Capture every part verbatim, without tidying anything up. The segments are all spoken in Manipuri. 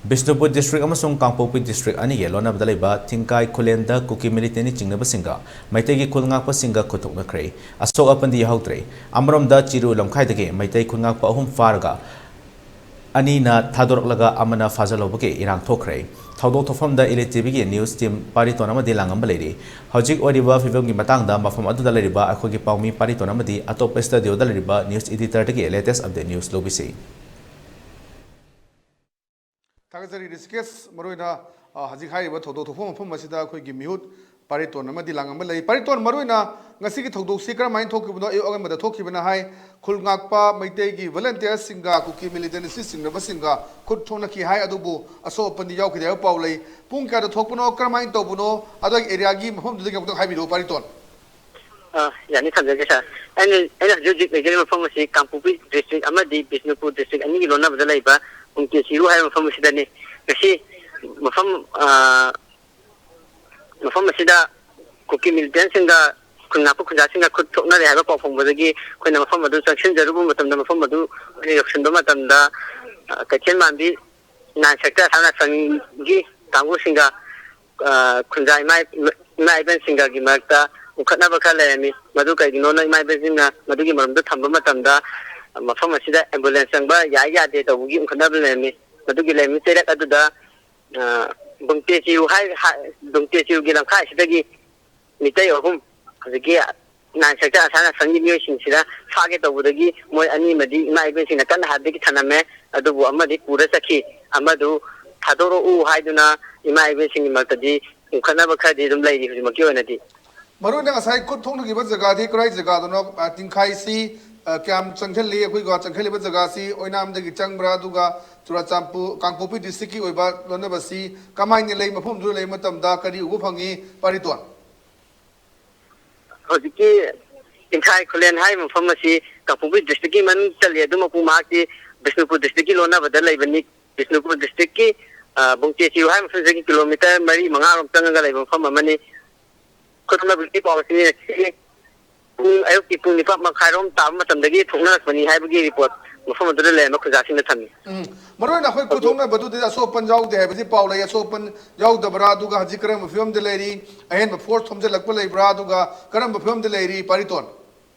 ꯕꯤꯁꯅꯨꯄꯨꯔ ꯗꯤꯁꯇ꯭ꯔꯤꯛ ꯑꯃꯁꯨꯡ ꯀꯥꯡꯄꯣꯛꯄꯤ ꯗꯤꯁꯇ꯭ꯔꯤꯛ ꯑꯅꯤꯒꯤ ꯂꯣꯟꯅꯕꯗ ꯂꯩꯕ ꯊꯤꯡꯈꯥꯏ ꯈꯨꯂꯦꯟꯗ ꯀꯨꯀꯤ ꯃꯤꯂꯤꯇꯦꯟꯅꯤ ꯆꯤꯡꯅꯕꯁꯤꯡꯒ ꯃꯩꯇꯩꯒꯤ ꯈꯨꯜ ꯉꯥꯛꯄꯁꯤꯡꯒ ꯈꯨꯠꯊꯣꯛꯅꯈ꯭ꯔꯦ꯫ ꯑꯁꯣꯛ ꯑꯄꯟꯗꯤ ꯌꯥꯎꯍꯧꯗ꯭ꯔꯦ꯫ ꯑꯃꯔꯣꯝꯗ ꯆꯤꯔꯨ ꯂꯝꯈꯥꯏꯗꯒꯤ ꯃꯩꯇꯩ ꯈꯨꯜ ꯉꯥꯛꯄ ꯑꯍꯨꯝ ꯐꯥꯔꯒ ꯑꯅꯤꯅ ꯊꯥꯗꯣꯔꯛꯂꯒ ꯑꯃꯅ ꯐꯥꯖꯤꯜꯍꯧꯕꯒꯤ ꯏꯔꯥꯡ ꯊꯣꯛꯈ꯭ꯔꯦ꯫ ꯊꯧꯗꯣꯛ ꯊꯣꯛꯐꯝꯗ ꯏꯂꯦ ꯇꯤꯚꯤꯒꯤ ꯅ꯭ꯌꯨꯁ ꯇꯤꯝ ꯄꯥꯔꯤꯇꯣꯟ ꯑꯃꯗꯤ ꯂꯥꯡꯉꯝꯕ ꯂꯩꯔꯤ꯫ ꯍꯧꯖꯤꯛ ꯑꯣꯏꯔꯤꯕ ꯐꯤꯕꯝꯒꯤ ꯃꯇꯥꯡꯗ ꯃꯐꯝ ꯑꯗꯨꯗ ꯂꯩꯔꯤꯕ ꯑꯩꯈꯣꯏꯒꯤ ꯄꯥꯎꯃꯤ ꯄꯥꯔꯤꯇꯣꯟ ꯑꯃꯗꯤ ꯑꯇꯣꯞꯄ ꯁ꯭ꯇꯨꯗꯤꯑꯣꯗ ꯂꯩꯔꯤꯕ ꯅ꯭ꯌꯨꯁ ꯏꯗꯤꯇꯔꯗꯒꯤ ꯂꯦꯇꯦꯁ ꯑꯞꯗꯦꯠ ꯅ꯭ꯌꯨꯁ ꯂꯧꯕꯤꯁꯤ꯫ ꯊꯥꯒꯠꯆꯔꯤ ꯔꯤꯁꯤꯀꯦꯁ꯫ ꯃꯔꯨꯑꯣꯏꯅ, ꯑ, ꯍꯧꯖꯤꯛ ꯍꯥꯏꯔꯤꯕ ꯊꯧꯗꯣꯛ ꯊꯣꯛꯐꯝ ꯃꯐꯝ ꯑꯁꯤꯗ ꯑꯩꯈꯣꯏꯒꯤ ꯃꯤꯍꯨꯠ ꯄꯥꯔꯤꯇꯣꯟ ꯑꯃꯗꯤ ꯂꯥꯡꯉꯝꯕ ꯂꯩ꯫ ꯄꯥꯔꯤꯇꯣꯟ, ꯃꯔꯨꯑꯣꯏꯅ ꯉꯁꯤꯒꯤ ꯊꯧꯗꯣꯛꯁꯤ ꯀꯔꯝꯍꯥꯏꯅ ꯊꯣꯛꯈꯤꯕꯅꯣ? ꯑꯌꯨꯛ ꯑꯉꯟꯕꯗ ꯊꯣꯛꯈꯤꯕꯅ ꯍꯥꯏ꯫ ꯈꯨꯜ ꯉꯥꯛꯄ ꯃꯩꯇꯩꯒꯤ ꯚꯣꯂꯟꯇꯤꯌꯔꯁꯤꯡꯒ ꯀꯨꯀꯤ ꯃꯤꯂꯤꯇꯦꯟꯁꯤ ꯆꯤꯡꯅꯕꯁꯤꯡꯒ ꯈꯨꯠ ꯊꯣꯛꯅꯈꯤ ꯍꯥꯏ, ꯑꯗꯨꯕꯨ ꯑꯁꯣꯛ ꯑꯄꯟꯗꯤ ꯌꯥꯎꯈꯤꯗꯦ ꯍꯥꯏꯕ ꯄꯥꯎ ꯂꯩ꯫ ꯄꯨꯡ ꯀꯌꯥꯗ ꯊꯣꯛꯄꯅꯣ, ꯀꯔꯝꯍꯥꯏꯅ ꯇꯧꯕꯅꯣ, ꯑꯗꯨꯒꯤ ꯑꯦꯔꯤꯌꯥꯒꯤ ꯃꯐꯝꯗꯨꯗꯒꯤ ꯑꯃꯨꯛꯇꯪ ꯍꯥꯏꯕꯤꯔꯛꯎ, ꯄꯥꯔꯤꯇꯣꯟ꯫ ꯑ, ꯌꯥꯅꯤ, ꯊꯝꯖꯒꯦ ꯁꯥꯔ꯫ ꯑꯩꯅ, ꯑꯩꯅ ꯍꯧꯖꯤꯛ ꯍꯧꯖꯤꯛ ꯂꯩꯖꯔꯤꯕ ꯃꯐꯝ ꯑꯁꯤ ꯀꯥꯡꯄꯣꯛꯄꯤ ꯗꯤꯁꯇ꯭ꯔꯤꯛ ꯑꯃꯗꯤ ꯕꯤꯁꯅꯨꯄꯨꯔ ꯗꯤꯁꯇ꯭ꯔꯤꯛ ꯑꯅꯤꯒꯤ ꯂꯣꯟꯅꯕꯗ ꯂꯩꯕ ꯄꯨꯡꯇꯦ ꯆꯤꯔꯨ ꯍꯥꯏꯕ ꯃꯐꯝ ꯑꯁꯤꯗꯅꯤ꯫ ꯉꯁꯤ ꯃꯐꯝ, ꯑ, ꯃꯐꯝ ꯑꯁꯤꯗ ꯀꯨꯀꯤ ꯃꯤꯂꯤꯇꯦꯟꯁꯤꯡꯒ ꯈꯨꯟ ꯉꯥꯛꯄ ꯈꯨꯟꯖꯥꯁꯤꯡꯒ ꯈꯨꯠ ꯊꯣꯛꯅꯔꯦ ꯍꯥꯏꯕ ꯄꯥꯎ ꯐꯪꯕꯗꯒꯤ ꯑꯩꯈꯣꯏꯅ ꯃꯐꯝ ꯑꯗꯨ ꯆꯪꯁꯤꯟꯖꯔꯨꯕ ꯃꯇꯝꯗ, ꯃꯐꯝ ꯑꯗꯨ ꯑꯩꯈꯣꯏꯅ ꯌꯧꯁꯤꯟꯕ ꯃꯇꯝꯗ, ꯑ, ꯀꯩꯊꯦꯜ ꯃꯥꯟꯕꯤ ꯅꯥꯏꯟ ꯁꯦꯛꯇꯔ ꯑꯁꯥꯝ ꯔꯥꯏꯐꯜꯒꯤ ꯀꯥꯡꯕꯨꯁꯤꯡꯒ, ꯑ, ꯈꯨꯟꯖꯥ ꯏꯃꯥ, ꯏꯃꯥ ꯏꯕꯦꯟꯁꯤꯡꯒꯒꯤ ꯃꯔꯛꯇ ꯎꯪꯈꯠꯅꯕ ꯈꯔ ꯂꯩꯔꯝꯃꯤ꯫ ꯃꯗꯨ ꯀꯩꯒꯤꯅꯣꯅ ꯏꯃꯥ ꯏꯕꯦꯟꯁꯤꯡꯅ ꯃꯗꯨꯒꯤ ꯃꯔꯝꯗ ꯊꯝꯕ ꯃꯇꯝꯗ, ꯃꯐꯝ ꯑꯁꯤꯗ ꯑꯦꯝꯕꯨꯂꯦꯟꯁ ꯆꯪꯕ ꯌꯥꯏ ꯌꯥꯗꯦ ꯇꯧꯕꯒꯤ ꯎꯪꯈꯠꯅꯕ ꯂꯩꯔꯝꯃꯤ꯫ ꯃꯗꯨꯒꯤ ꯂꯩꯔꯝꯃꯤ ꯆꯩꯔꯛ ꯑꯗꯨꯗ, ꯑ, ꯕꯨꯡꯇꯦ ꯆꯤꯔꯨ ꯍꯥꯏ-, ꯍꯥꯏ-, ꯕꯨꯡꯇꯦ ꯆꯤꯔꯨꯒꯤ ꯂꯝꯈꯥꯏ ꯑꯁꯤꯗꯒꯤ ꯃꯤꯇꯩ ꯑꯍꯨꯝ ꯍꯧꯖꯤꯛꯀꯤ ꯅꯥꯏꯟ ꯁꯦꯛꯇꯔ ꯑꯁꯥꯝ ꯔꯥꯏꯐꯜꯒꯤ ꯃꯤꯑꯣꯏꯁꯤꯡꯁꯤꯅ ꯐꯥꯒꯦ ꯇꯧꯕꯗꯒꯤ ꯃꯣꯏ ꯑꯅꯤꯃꯗꯤ ꯏꯃꯥ ꯏꯕꯦꯟꯁꯤꯡꯅ ꯀꯟꯅ ꯍꯥꯠꯄꯒꯤ ꯊꯅꯝꯃꯦ, ꯑꯗꯨꯕꯨ ꯑꯃꯗꯤ ꯄꯨꯔ ꯆꯠꯈꯤ꯫ ꯑꯃꯗꯨ ꯊꯥꯗꯣꯔꯛꯎ ꯍꯥꯏꯗꯨꯅ ꯏꯃꯥ ꯏꯕꯦꯟꯁꯤꯡꯒꯤ ꯃꯔꯛꯇꯗꯤ ꯎꯪꯈꯠꯅꯕ ꯈꯔꯗꯤ ꯑꯗꯨꯝ ꯂꯩꯔꯤ ꯍꯧꯖꯤꯛꯃꯛꯀꯤ ꯑꯣꯏꯅꯗꯤ꯫ ꯃꯔꯨꯑꯣꯏꯅ ꯉꯁꯥꯏ ꯈꯨꯠ ꯊꯣꯛꯅꯈꯤꯕ ꯖꯒꯥꯗꯤ ꯀꯗꯥꯏ ꯖꯒꯥꯗꯅꯣ? ꯑ, ꯇꯤꯡꯈꯥꯏꯁꯤ, ꯑ, ꯀꯌꯥꯝ ꯆꯪꯁꯤꯜꯂꯤ? ꯑꯩꯈꯣꯏꯒ ꯆꯪꯁꯤꯜꯂꯤꯕ ꯖꯒꯥꯁꯤ ꯑꯣꯏꯅꯥꯝꯗꯒꯤ ꯆꯪꯕ꯭ꯔꯥ? ꯑꯗꯨꯒ ꯆꯨꯔꯥꯆꯥꯟꯄꯨꯔ, ꯀꯥꯡꯄꯣꯛꯄꯤ ꯗꯤꯁꯇ꯭ꯔꯤꯛꯀꯤ ꯑꯣꯏꯕ ꯂꯣꯟꯅꯕꯁꯤ ꯀꯃꯥꯏꯅ ꯂꯩ? ꯃꯐꯝꯗꯨꯗ ꯂꯩꯕ ꯃꯇꯝꯗ ꯀꯔꯤ ꯎꯕ ꯐꯪꯉꯤ, ꯄꯥꯔꯤꯇꯣꯟ? ꯍꯧꯖꯤꯛꯀꯤ ꯇꯤꯡꯈꯥꯏ ꯈꯨꯂꯦꯟ ꯍꯥꯏꯔꯤꯕ ꯃꯐꯝ ꯑꯁꯤ ꯀꯥꯡꯄꯣꯛꯄꯤ ꯗꯤꯁꯇ꯭ꯔꯤꯛꯀꯤ ꯃꯅꯨꯡ ꯆꯜꯂꯤ, ꯑꯗꯨꯃꯛꯄꯨ ꯃꯍꯥꯛꯇꯤ ꯕꯤꯁꯅꯨꯄꯨꯔ ꯗꯤꯁꯇ꯭ꯔꯤꯛꯀꯤ ꯂꯣꯟꯅꯕꯗ ꯂꯩꯕꯅꯤ꯫ ꯕꯤꯁꯅꯨꯄꯨꯔ ꯗꯤꯁꯇ꯭ꯔꯤꯛꯀꯤ, ꯑ, ꯕꯨꯡꯇꯦ ꯆꯤꯔꯨ ꯍꯥꯏꯔꯤꯕ ꯃꯐꯝꯁꯤꯗꯒꯤ ꯀꯤꯂꯣꯃꯤꯇꯔ ꯃꯔꯤ ꯃꯉꯥꯔꯣꯝ ꯆꯪꯉꯒ ꯂꯩꯕ ꯃꯐꯝ ꯑꯃꯅꯤ꯫ ꯈꯨꯗꯝꯅ ꯍꯧꯖꯤꯛꯀꯤ ꯄꯥꯎ ꯑꯁꯤ ꯄꯨꯡ, ꯑꯌꯨꯛꯀꯤ ꯄꯨꯡ ꯅꯤꯄꯥꯟ ꯃꯈꯥꯏꯔꯣꯝ ꯇꯥꯕ ꯃꯇꯝꯗꯒꯤ ꯊꯣꯛꯅꯔꯛꯄꯅꯤ ꯍꯥꯏꯕꯒꯤ ꯔꯤꯄꯣꯔꯠ ꯃꯐꯝ ꯑꯗꯨꯗ ꯂꯩꯔꯝꯕ ꯈꯨꯟꯖꯥꯁꯤꯡꯗ ꯊꯝꯃꯤ꯫ ꯎꯝ, ꯃꯔꯨꯑꯣꯏꯅ ꯑꯩꯈꯣꯏ ꯈꯨꯠ ꯊꯣꯛꯅꯕꯗꯨꯗꯤ ꯑꯁꯣꯛ ꯑꯄꯟ ꯌꯥꯎꯗꯦ ꯍꯥꯏꯕꯁꯤ ꯄꯥꯎ ꯂꯩ꯫ ꯑꯁꯣꯛ ꯑꯄꯟ ꯌꯥꯎꯗꯕ꯭ꯔꯥ, ꯑꯗꯨꯒ ꯍꯧꯖꯤꯛ ꯀꯔꯝꯕ ꯐꯤꯕꯝꯗ ꯂꯩꯔꯤ, ꯑꯍꯦꯟꯕ ꯐꯣꯔꯁ ꯊꯣꯝꯖꯤꯜꯂꯛꯄ ꯂꯩꯕ꯭ꯔꯥ, ꯑꯗꯨꯒ ꯀꯔꯝꯕ ꯐꯤꯕꯝꯗ ꯂꯩꯔꯤ ꯄꯥꯔꯤꯇꯣꯟ?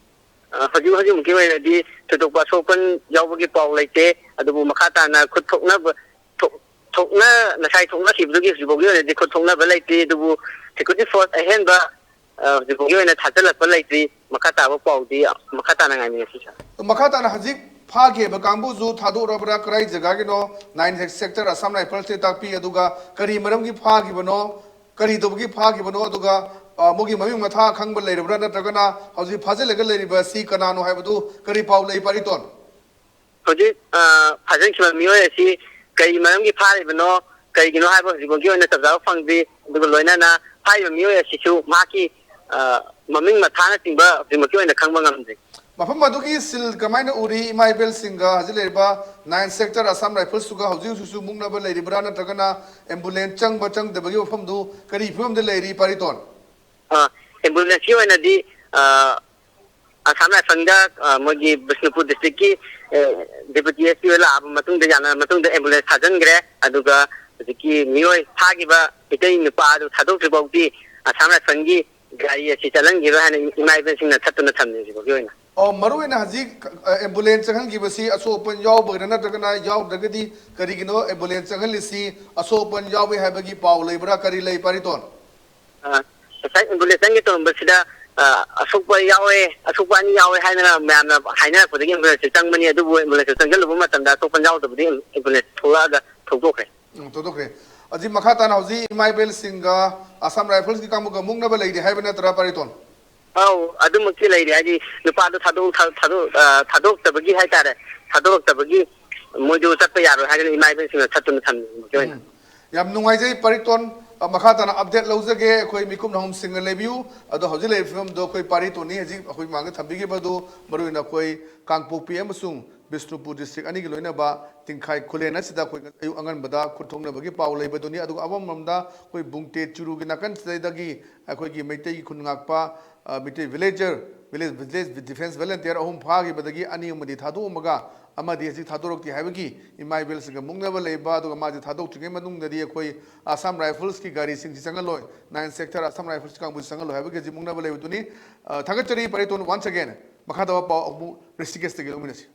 ꯑ, ꯍꯧꯖꯤꯛ ꯍꯧꯖꯤꯛꯃꯛꯀꯤ ꯑꯣꯏꯅꯗꯤ ꯊꯣꯏꯗꯣꯛꯄ ꯑꯁꯣꯛ ꯑꯄꯟ ꯌꯥꯎꯕꯒꯤ ꯄꯥꯎ ꯂꯩꯇꯦ꯫ ꯑꯗꯨꯕꯨ ꯃꯈꯥ ꯇꯥꯅ ꯈꯨꯠ ꯊꯣꯛꯅꯕ ꯊꯣꯛ- ꯊꯣꯛꯅ ꯉꯁꯥꯏ ꯊꯣꯛꯅꯈꯤꯕꯗꯨꯒꯤ ꯍꯧꯖꯤꯛꯐꯥꯎꯒꯤ ꯑꯣꯏꯅꯗꯤ ꯈꯨꯠ ꯊꯣꯛꯅꯕ ꯂꯩꯇ꯭ꯔꯤ꯫ ꯑꯗꯨꯕꯨ ꯁꯦꯀ꯭ꯌꯨꯔꯤꯇꯤ ꯐꯣꯔꯁ ꯑꯍꯦꯟꯕ ꯑ, ꯍꯧꯖꯤꯛꯐꯥꯎꯒꯤ ꯑꯣꯏꯅ ꯊꯥꯖꯤꯜꯂꯛꯄ ꯂꯩꯇ꯭ꯔꯤ꯫ ꯃꯈꯥ ꯇꯥꯕ ꯄꯥꯎꯗꯤ ꯃꯈꯥ ꯇꯥꯅ ꯉꯥꯏꯃꯤꯟꯅꯁꯤ, ꯁꯥꯔ꯫ ꯃꯈꯥ ꯇꯥꯅ ꯍꯧꯖꯤꯛ ꯐꯥꯈꯤꯕ ꯀꯥꯡꯕꯨꯁꯨ ꯊꯥꯗꯣꯛꯔꯕ꯭ꯔꯥ? ꯀꯔꯥꯏ ꯖꯒꯥꯒꯤꯅꯣ? ꯅꯥꯏꯟ ꯁꯦꯛꯇꯔ ꯑꯁꯥꯝ ꯔꯥꯏꯐꯜꯁꯇ ꯇꯥꯛꯄꯤ꯫ ꯑꯗꯨꯒ ꯀꯔꯤ ꯃꯔꯝꯒꯤ ꯐꯥꯈꯤꯕꯅꯣ, ꯀꯔꯤ ꯇꯧꯕꯒꯤ ꯐꯥꯈꯤꯕꯅꯣ, ꯑꯗꯨꯒ ꯑ, ꯃꯣꯏꯒꯤ ꯃꯃꯤꯡ ꯃꯊꯥ ꯈꯪꯕ ꯂꯩꯔꯕ꯭ꯔꯥ? ꯅꯠꯇ꯭ꯔꯒꯅ ꯍꯧꯖꯤꯛ ꯐꯥꯖꯤꯜꯂꯒ ꯂꯩꯔꯤꯕ ꯑꯁꯤ ꯀꯅꯥꯅꯣ ꯍꯥꯏꯕꯗꯨ ꯀꯔꯤ ꯄꯥꯎ ꯂꯩ ꯄꯥꯔꯤꯇꯣꯟ? ꯍꯧꯖꯤꯛ ꯑ, ꯐꯥꯖꯤꯟꯈꯤꯕ ꯃꯤꯑꯣꯏ ꯑꯁꯤ ꯀꯔꯤ ꯃꯔꯝꯒꯤ ꯐꯥꯔꯤꯕꯅꯣ, ꯀꯔꯤꯒꯤꯅꯣ ꯍꯥꯏꯕ ꯍꯧꯖꯤꯛꯐꯥꯎꯒꯤ ꯑꯣꯏꯅ ꯆꯞ ꯆꯥꯕ ꯐꯪꯗ꯭ꯔꯤ꯫ ꯑꯗꯨꯒ ꯂꯣꯏꯅꯅ ꯐꯥꯔꯤꯕ ꯃꯤꯑꯣꯏ ꯑꯁꯤꯁꯨ ꯃꯍꯥꯛꯀꯤ ꯑ, ꯃꯃꯤꯡ ꯃꯊꯥꯅꯆꯤꯡꯕ ꯍꯧꯖꯤꯛꯃꯛꯀꯤ ꯑꯣꯏꯅ ꯈꯪꯕ ꯉꯝꯗ꯭ꯔꯤ꯫ ꯃꯐꯝ ꯑꯗꯨꯒꯤ ꯁꯤꯜ ꯀꯃꯥꯏꯅ ꯎꯔꯤ? ꯏꯃꯥ ꯏꯕꯦꯜꯁꯤꯡꯒ ꯍꯧꯖꯤꯛ ꯂꯩꯔꯤꯕ ꯅꯥꯏꯟ ꯁꯦꯛꯇꯔ ꯑꯁꯥꯝ ꯔꯥꯏꯐꯜꯁꯇꯨꯒ ꯍꯧꯖꯤꯛ ꯍꯧꯖꯤꯛꯁꯨ ꯃꯨꯛꯅꯕ ꯂꯩꯔꯤꯕ꯭ꯔꯥ? ꯅꯠꯇ꯭ꯔꯒꯅ ꯑꯦꯝꯕꯨꯂꯦꯟꯁ ꯆꯪꯕ ꯆꯪꯗꯕꯒꯤ ꯋꯥꯐꯝꯗꯨ ꯀꯔꯤ ꯐꯤꯕꯝꯗ ꯂꯩꯔꯤ ꯄꯥꯔꯤꯇꯣꯟ? ꯑ, ꯑꯦꯝꯕꯨꯂꯦꯟꯁꯀꯤ ꯑꯣꯏꯅꯗꯤ ꯑ, ꯑꯁꯥꯝ ꯔꯥꯏꯐꯜꯗ ꯑ, ꯃꯣꯏꯒꯤ ꯕꯤꯁꯅꯨꯄꯨꯔ ꯗꯤꯁꯇ꯭ꯔꯤꯛꯀꯤ ꯑ, ꯗꯤꯄꯨꯇꯤ ꯑꯦꯁ ꯄꯤ ꯍꯣꯏ ꯂꯥꯛꯑꯕ ꯃꯇꯨꯡꯗ, ꯌꯥꯅꯔꯕ ꯃꯇꯨꯡꯗ ꯑꯦꯝꯕꯨꯂꯦꯟꯁ ꯊꯥꯖꯤꯟꯈ꯭ꯔꯦ꯫ ꯑꯗꯨꯒ ꯍꯧꯖꯤꯛꯀꯤ ꯃꯤꯑꯣꯏ ꯐꯥꯈꯤꯕ ꯃꯤꯇꯩ ꯅꯨꯄꯥ ꯑꯗꯨ ꯊꯥꯗꯣꯛꯇ꯭ꯔꯤ ꯐꯥꯎꯗꯤ ꯑꯁꯥꯝ ꯔꯥꯏꯐꯜꯒꯤ ꯒꯥꯔꯤ ꯑꯁꯤ ꯆꯠꯍꯟꯈꯤꯔꯣꯏ ꯍꯥꯏꯅ ꯏꯃꯥ ꯏꯕꯦꯜꯁꯤꯡꯅ ꯊꯠꯇꯨꯅ ꯊꯝꯃꯤ ꯍꯧꯖꯤꯛ ꯐꯥꯎꯒꯤ ꯑꯣꯏꯅ꯫ ꯑꯣ, ꯃꯔꯨꯑꯣꯏꯅ ꯍꯧꯖꯤꯛ ꯑ, ꯑꯦꯝꯕꯨꯂꯦꯟꯁ ꯆꯪꯍꯟꯈꯤꯕꯁꯤ ꯑꯁꯣꯛ ꯑꯄꯟ ꯌꯥꯎꯕꯒꯤꯔ, ꯅꯠꯇ꯭ꯔꯒꯅ ꯌꯥꯎꯗ꯭ꯔꯒꯗꯤ ꯀꯔꯤꯒꯤꯅꯣ ꯑꯦꯝꯕꯨꯂꯦꯟꯁ ꯆꯪꯍꯜꯂꯤꯁꯤ? ꯑꯁꯣꯛ ꯑꯄꯟ ꯌꯥꯎꯏ ꯍꯥꯏꯕꯒꯤ ꯄꯥꯎ ꯂꯩꯕ꯭ꯔꯥ? ꯀꯔꯤ ꯂꯩ ꯄꯥꯔꯤꯇꯣꯟ? ꯑ, ꯉꯁꯥꯏ ꯑꯦꯝꯕꯨꯂꯦꯟꯁ ꯆꯪꯒꯦ ꯇꯧꯔꯝꯕꯁꯤꯗ ꯑ, ꯑꯁꯣꯛꯄ ꯌꯥꯎꯋꯦ, ꯑꯁꯣꯛꯄ ꯑꯅꯤ ꯌꯥꯎꯋꯦ ꯍꯥꯏꯗꯅ ꯃꯌꯥꯝꯅ ꯍꯥꯏꯅꯔꯛꯄꯗꯒꯤ ꯑꯦꯝꯕꯨꯂꯦꯟꯁꯁꯦ ꯆꯪꯕꯅꯤ꯫ ꯑꯗꯨꯕꯨ ꯑꯦꯝꯕꯨꯂꯦꯟꯁꯁꯦ ꯆꯪꯁꯤꯜꯂꯨꯕ ꯃꯇꯝꯗ ꯑꯁꯣꯛꯄ ꯌꯥꯎꯗꯕꯗꯤ ꯑꯦꯝꯕꯨꯂꯦꯟꯁ ꯊꯣꯛꯂꯛꯑꯒ ꯊꯧꯗꯣꯛꯈ꯭ꯔꯦ꯫ ꯎꯝ, ꯊꯧꯗꯣꯛꯈ꯭ꯔꯦ꯫ ꯍꯧꯖꯤꯛ ꯃꯈꯥ ꯇꯥꯅ ꯍꯧꯖꯤꯛ ꯏꯃꯥ ꯏꯕꯦꯜꯁꯤꯡꯒ ꯑꯁꯥꯝ ꯔꯥꯏꯐꯜꯁꯀꯤ ꯀꯥꯡꯕꯨꯒ ꯃꯨꯛꯅꯕ ꯂꯩꯔꯤ ꯍꯥꯏꯕ ꯅꯠꯇ꯭ꯔꯥ ꯄꯥꯔꯤꯇꯣꯟ? ꯑꯧ, ꯑꯗꯨꯃꯛꯇꯤ ꯂꯩꯔꯤ꯫ ꯍꯥꯏꯗꯤ ꯅꯨꯄꯥꯗꯣ ꯊꯥꯗꯣꯛ- ꯊꯥ- ꯊꯥꯗꯣꯛ- ꯑ, ꯊꯥꯗꯣꯛꯇꯕꯒꯤ ꯍꯥꯏꯇꯥꯔꯦ, ꯊꯥꯗꯣꯔꯛꯇꯕꯒꯤ ꯃꯣꯏꯗꯨ ꯆꯠꯄ ꯌꯥꯔꯣꯏ ꯍꯥꯏꯗꯅ ꯏꯃꯥ ꯏꯕꯦꯜꯁꯤꯡꯅ ꯊꯠꯇꯨꯅ ꯊꯝꯃꯤ ꯍꯧꯖꯤꯛꯀꯤ ꯑꯣꯏꯅ꯫ ꯎꯝ꯫ ꯌꯥꯝ ꯅꯨꯡꯉꯥꯏꯖꯩ ꯄꯥꯔꯤꯇꯣꯟ꯫ ꯑ, ꯃꯈꯥ ꯇꯥꯅ ꯑꯞꯗꯦꯠ ꯂꯧꯖꯒꯦ꯫ ꯑꯩꯈꯣꯏ ꯃꯤꯀꯨꯞ ꯅꯍꯨꯝꯁꯤꯡꯒ ꯂꯩꯕꯤꯌꯨ꯫ ꯑꯗꯣ ꯍꯧꯖꯤꯛ ꯂꯩꯔꯤꯕ ꯐꯤꯕꯝꯗꯣ ꯑꯩꯈꯣꯏ ꯄꯥꯔꯤꯇꯣꯟꯅꯤ ꯍꯧꯖꯤꯛ ꯑꯩꯈꯣꯏ ꯃꯥꯡꯗ ꯊꯝꯕꯤꯈꯤꯕꯗꯨ, ꯃꯔꯨꯑꯣꯏꯅ ꯑꯩꯈꯣꯏ ꯀꯥꯡꯄꯣꯛꯄꯤ ꯑꯃꯁꯨꯡ ꯕꯤꯁꯅꯨꯄꯨꯔ ꯗꯤꯁꯇ꯭ꯔꯤꯛ ꯑꯅꯤꯒꯤ ꯂꯣꯏꯅꯕ ꯇꯤꯡꯈꯥꯏ ꯈꯨꯂꯦꯟ ꯑꯁꯤꯗ ꯑꯩꯈꯣꯏ ꯑꯌꯨꯛ ꯑꯉꯟꯕꯗ ꯈꯨꯠ ꯊꯣꯛꯅꯕꯒꯤ ꯄꯥꯎ ꯂꯩꯕꯗꯨꯅꯤ꯫ ꯑꯗꯨꯒ ꯑꯃꯔꯣꯝꯗ ꯑꯩꯈꯣꯏ ꯕꯨꯡꯇꯦ ꯆꯨꯔꯨꯒꯤ ꯅꯥꯀꯟꯁꯤꯗꯒꯤ ꯑꯩꯈꯣꯏꯒꯤ ꯃꯩꯇꯩꯒꯤ ꯈꯨꯟ ꯉꯥꯛꯄ, ꯑ, Meitei villager, village, village defence volunteer ꯑꯍꯨꯝ ꯐꯥꯈꯤꯕꯗꯒꯤ ꯑꯅꯤ ꯑꯃꯗꯤ ꯊꯥꯗꯣꯛꯑꯝꯃꯒ ꯑꯃꯗꯤ ꯍꯧꯖꯤꯛ ꯊꯥꯗꯣꯔꯛꯇꯦ ꯍꯥꯏꯕꯒꯤ ꯏꯃꯥ ꯏꯕꯦꯜꯁꯤꯡꯒ ꯃꯨꯛꯅꯕ ꯂꯩꯕ, ꯑꯗꯨꯒ ꯃꯥꯁꯦ ꯊꯥꯗꯣꯛꯇ꯭ꯔꯤꯉꯩ ꯃꯅꯨꯡꯗꯗꯤ ꯑꯩꯈꯣꯏ ꯑꯁꯥꯝ ꯔꯥꯏꯐꯜꯁꯀꯤ ꯒꯥꯔꯤꯁꯤꯡꯁꯤ ꯆꯪꯍꯜꯂꯣꯏ, ꯅꯥꯏꯟ ꯁꯦꯛꯇꯔ ꯑꯁꯥꯝ ꯔꯥꯏꯐꯜꯁ ꯀꯥꯡꯕꯨꯁꯤ ꯆꯪꯍꯜꯂꯣꯏ ꯍꯥꯏꯕꯒꯤ ꯍꯧꯖꯤꯛ ꯃꯨꯛꯅꯕ ꯂꯩꯕꯗꯨꯅꯤ꯫ ꯑ, ꯊꯥꯒꯠꯆꯔꯤ ꯄꯥꯔꯤꯇꯣꯟ꯫ Once again, ꯃꯈꯥ ꯇꯥꯕ ꯄꯥꯎ ꯑꯃꯨꯛ ꯔꯤꯁꯤꯀꯦꯁꯇꯒꯤ ꯂꯧꯃꯤꯟꯅꯁꯤ꯫